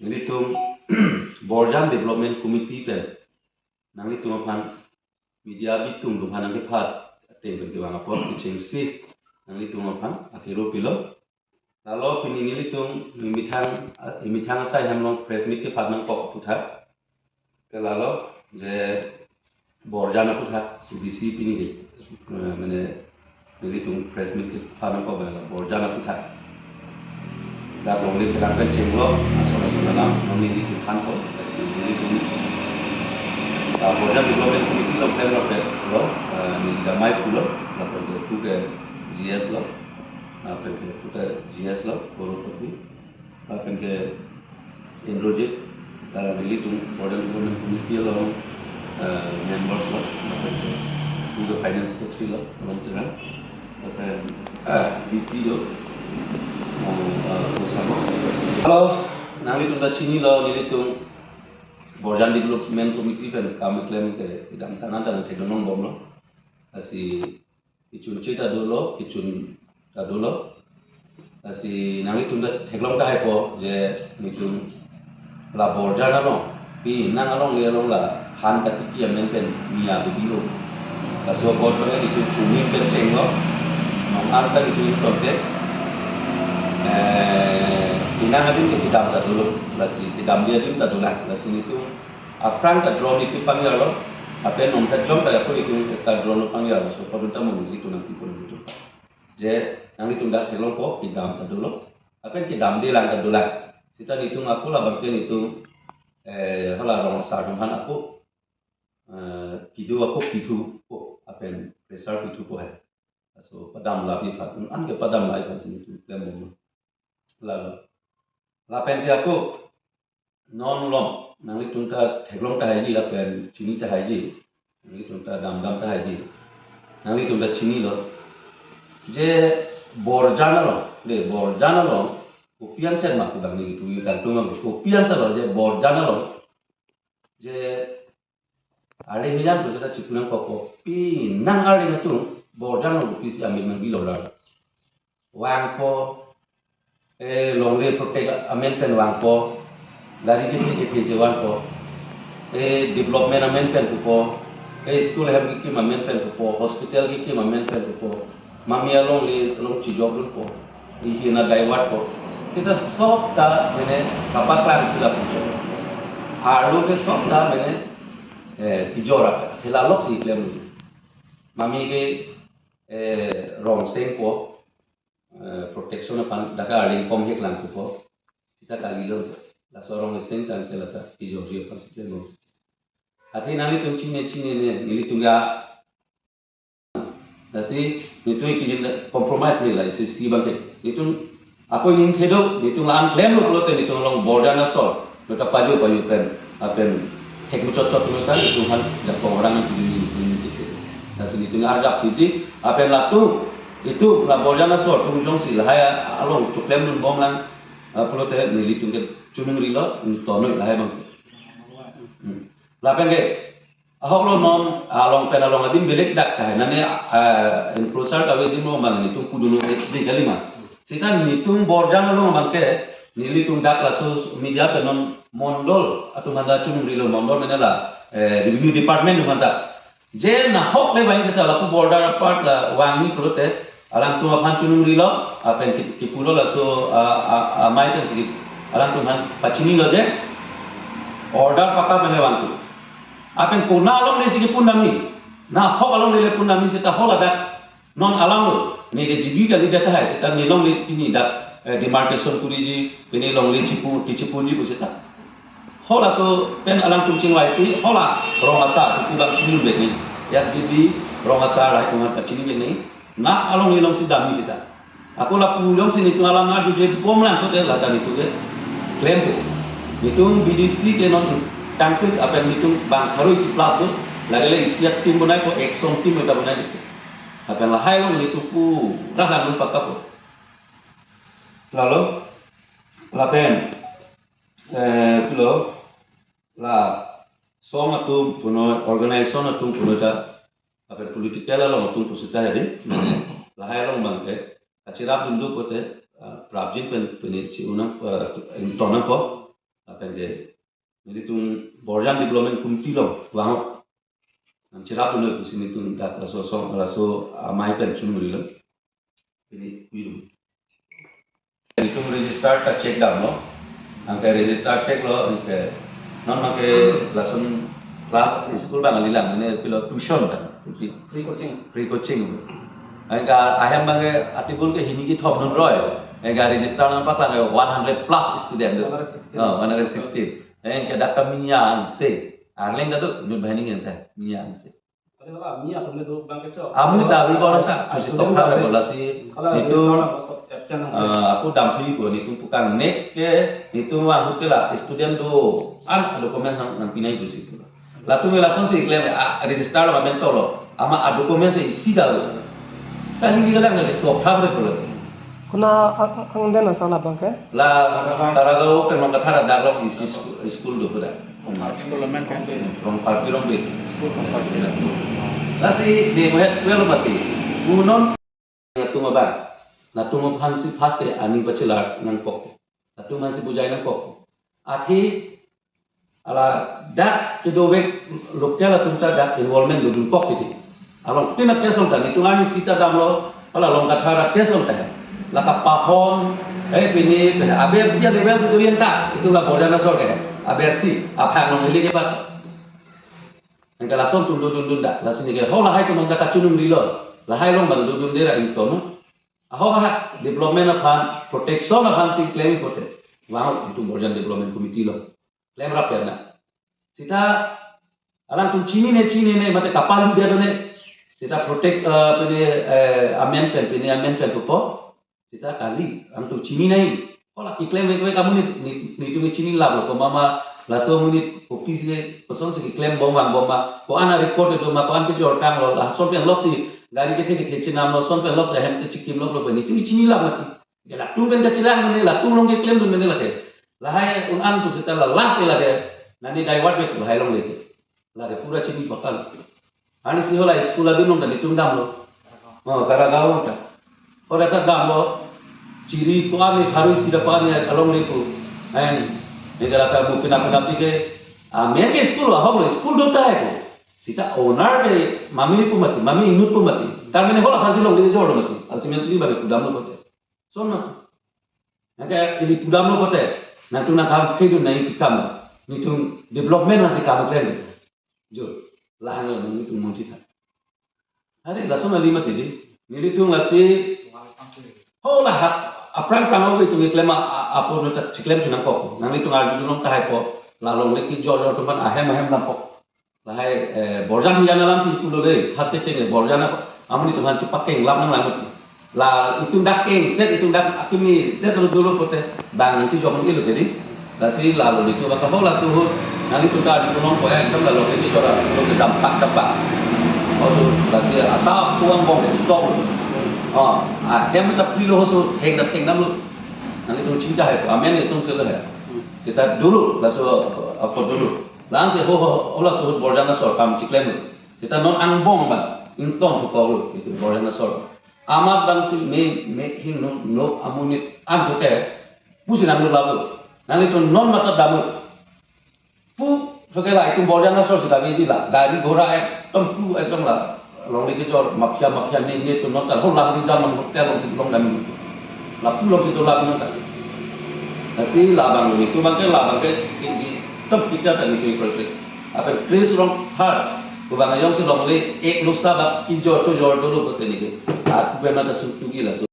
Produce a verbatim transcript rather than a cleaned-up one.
nelitum Borjan Development Committee pen nanglitum aphan media bitum atum aphan nangkephan ateng pen kevang apor kechengsi nanglitum aphan akero pilo. Lalo pini nelitum methang, methang asai hem along press meet kephan nangkok aphuthak ke lalo je Borjan aphuthak si bisi pini ke, eh, mane nelitum press meet kephan nangkok ke lalo Borjan aphuthak. Dak longle pherangke chenglo, asor asor alam, non nelitum phan ko, si nelitum, ah, Borjan Development Committee along pen lo pe lo, ah, neli damai pulo, lapen ke pu ke G S lo, lapen ke pu ke G S lo, Crorepati, lapen ke Indrajit, ah, nelitum Borjan Development Committee along, ah, members lo, lapen ke pu ke Finance Secretary lo, along terang. Lapen, ah, B P do. Oh, ah, oh, sama. Halo, nanglitum ta chinilo, nelitum Borjan Development Committee pen kam keklem ke kedamtang an ta nangthekdun longbomlo. Lasi kechun che ta dolo, kechun ta dolo. Lasi nanglitum ta theklong tahai po je nelitum la Borjan along, penang alongle along la han katikpi amen pen niya bibiro. Laso apor pen nelitum chuning pen chenglo, non an ta nelitum ingtonte, eh, penang adim ke kedam ta dolo, lasi kedamde adim ta dolang, lasi nelitum aphrang ta drone nelitum pangyarlo, lapen non ta jong ta ako nelitum ta drone pangyarlo, laso apor ta mo nelitum nangpipo nelitum. Je nanglitum ta theklong po, kedam ta dolo. Lapen kedamde lang ta dolang. Seta nelitum ako labang ke nelitum, eh, hala rong asar atum aphan ako, eh, kedo ako pithupo, lapen pressure pithupo hai. Laso padam lapi aphan, an ke padam lapi aphan si nelitum klembom. Lalo. Lapen ke ako non along nanglitum ta theklong tahaiji lapen chini tahaiji. Nanglitum ta damdam tahaiji. Nanglitum ta chinilo. Je Borjan along, de Borjan along, kopi ansen ma kudang nelitum ingkangtung ma kopi ansen lo je Borjan along. Je arleng hijan pu ta chipu nangkokpo, penang arleng atum Borjan along kopisi amen nangbi lo lar. Vangpo, eh, longle protect amen pen vangpo, gari kethe kethe che vangpo, eh, development amen pen pupo, eh, school hem kekim amen pen pupo, hospital kekim amen pen pupo, mami alongle along chejokdunpo, ihi na divert po. Seta sob ta mane kapaklang si lapuson. Arlo ke sob ta mane, eh, kejor aka. Hela lok si klem. Mami ke, eh, rong sengpo, eh, protection aphan dak arleng kom hek lang pupo. Seta kalilo. Laso rong seng tangte lata kejorji aphan si klemlo. Athe nanglitum chinine chinine, nelitum ya. Lasi nelitum ikijin compromise neli la isi si bangke. Nelitum ako ning thedo, nelitum la-an klemlo pulote nelitum along Borjan asor, nelitum pajo pajo pen, lapen thek muchot chot nelitum aphan jakong orang nelitum nelitum nelitum chikhe. Lasi nelitum arjap siti, lapen latum, itum la Borjan asor atum jongsi lahai along choklemdunbom lang, ah, pulote nelitum ke chunung rilo, ingtonnoi lahai bangke. Hmm. Lapen ke, ahok lo non, along pen along adim belek dak tahai. Nane, ah, enclosure kave adim lo mane nelitum pudunlo di kalima. Seta nelitum Borjan along bangke, nelitum dak laso media pen non mondol atum aphan ta chunung rilo, mondol mane la, eh, revenue department atum aphan ta. Je nahok le vang seta lapu border apart la vangji pulote, alangtum aphan chunung rilo, lapen ki-, kipulo laso, ah, ah, ah, amei pen si alangtum aphan pachinilo je, order pakka pen le vangpo. Lapen kona alongle si kipun damji, nahok alongle le pun damji seta hol ladak. Non alanglo, ne ke G B kali data hai, seta ne longle pini dak, eh, demarcation kuriji, pini longle chipu, kichipunji pu seta. Hol laso pen alangtum chingvaisi, hol la rong asar, pu bang chinibek ni. S G B, rong asar, lahai atum aphan chinibek ni. Nahok alongle along si damji seta. Ako lapu along si nelitum alam nangdunjebom lang kote lata nelitum ke klempo. Nelitum B D C ke non tangpik lapen nelitum bang pharo isi plus do, lagile isi a-team bonaipo, action team ta bonai nelitum. Lapen lahai along nelitum pu, dah lang pakkapo. Lalo, lapen, eh, pulo, la song atum punoi, organization atum punoi ta, lapen political along atum pusita hedi, mane, lahai along bangke, kachirapdun do pote, ah, prapjin pen, pen si unang, ah, ingtonnangpo. Lapen ke nelitum Borjan Development Committee along vang. Nang cherap noi pusi nelitum dak laso asong, laso amei pen chunuri lo. Ini pirum. Nelitum register ta check damlo. Anke register check lo, anke non anke lason class school abang kalilang, ini pilo tuition ta. Free coaching. Free coaching. Anke ahem abang ke atibul ke hini kethom non roi. Anke register nangpaklang ke one hundred plus student do. One hundred sixteen. Oh, one hundred sixteen. Anke dak ta mini an se. Arleng ta do, inut banghini anta mini an se. Hala, mi atum le do abang ke chok. Amu ta wi bon sa, ah, kusi student tokha le abang. Bola si, hala, itu, register nang sok absent nang se. Ah, aku damphi ko, nelitum pu kang next ke, nelitum ahut ke la student do-an document nang, nangpinai pusi pu. Latum ke lasonsi klem, ah, register lo, amen tolo. Amat document si isi do. Kali ni kadang le tokha le bola. Konat ang, ang, angdeng asal abang ke? La Karagaon pen Rongkathar dak along isi school, school do pu dak. School amen kan? Rongparpi Rongbit. School Rongparpi. Lasi di mohet kuel mati. Punon latum abang. Latum aphansi first ke ani pachelar nangkok. Latum aphansi bujai nangkok. Athe hala dak kedovek local atum ta dak involvement dodun kok kiti. Along tin a case along ta, nelitum arni sita damlo, hala Rongkathar a case along ta. La kapahon, eh, pini, pini, abersi, abersi do yen ta, itum la Borjan asor ke, abersi, aphang along ili ke bat. Anke lason atum dodundun dak, lasi neke, ho lahai atum ta kachunum rilo, lahai along abang dodunde ra ington. Ahok ahak development aphan, protection aphansi klem pote. Vang itum Borjan Development Committee along. Klem rap ya na. Sita alangtum chinine, chinine, mate kapan dia ne. Sita protect, eh, pini, eh, amen pen, pini amen pen pupo. Sita kali, alangtum chini nai. Hala keklem vek vek amonit, ni, nelitum chini lap lo, ko mama, laso amonit, kopi si, kosonsi keklem bom vangbom ma, ko-an a record do ma, ko-an kejor tanglo, lason pen loksi, gari kethe kethe chenamlo, lason pen loksi, ahem kechikim loklo, nelitum chini lap mati. Ya latum pen kachelang mene, latum along keklem dun mene lake. Lahai un-an pu seta la last ke lake. Nani divert vek lahai along lake. Lake pura chini bakal. Arnisi hala school adun along ta nelitum damlo. Oh, Karagaon ta. Hala ta damlo. Chiri ko-an ni tharu sida ko-an ni along le pu. Ang, ni kala ta mu pina pina pi ke. Ah, amen ke school ahok lo, school do tahai ko. Sita owner ke mami pu mati, mami inut pu mati. Tar mene hala aphansi longle jor mati. Ultimately bagi pudamlo pote. Son mati. Anke ili pudamlo pote. Nangtum nangkam kedun nangpi kam. Nelitum development nasi kam klem. Jo. Lahang lo nelitum monti tha. Hari lason ali mati di. Nelitum lasi. Ho lahak. Aphrang aphrang ho itum keklem a, a, apor neta chiklem tu nangkok. Nanglitum arjudun long tahai po. La longle kejor jor atum aphan ahem ahem nangkok. Lahai, eh, Borjan hijan alamsi pulo de, khas kecheng le Borjan apa, amonit atum aphan chepakeng lam nang lamut. La itum dak kengset, itum dak akimi, te dolo dolo pote, bang nanti jong ilo jadi. Lasi lalo nelitum baka ho laso ahut, nanglitum ta di kunong koya, ekdom lalo ke chora, lo ke dampak dampak. Oh, tu, lasi asap uang bong, stop. Oh, ah, hem ta prilo ho so, heng na heng nam lo. Nanglitum chinta hai, amen isong selo hai. Seta dolo, laso, apa dolo. Langsi ho, ho, ho laso ahut Borjan asor kam chiklem lo. Seta non angbong ba, ingtong pu kok lo, itum Borjan asor. Amat bangsi me, me hing no, no amonit an puke, pusi nang lo labo. Nanglitum non mata damut. Pu, so ke la, itum Borjan asor seta bedi la, gari ghora ekdom pu, ekdom la. Longle kejor, mafia, mafia, ne, netum nonta, ho la ri dam hotel alongsi long dam. Lapu alongsi do la nonta. Lasi labang nelitum abang ke, labang ke, inji, tem kita ta nelitum project. Apa Chris Rongphar, ko bang jongsi longle, ek lo sa bak, kejor, kejor dolo pote nelitum. Aku bema ta sutu gila,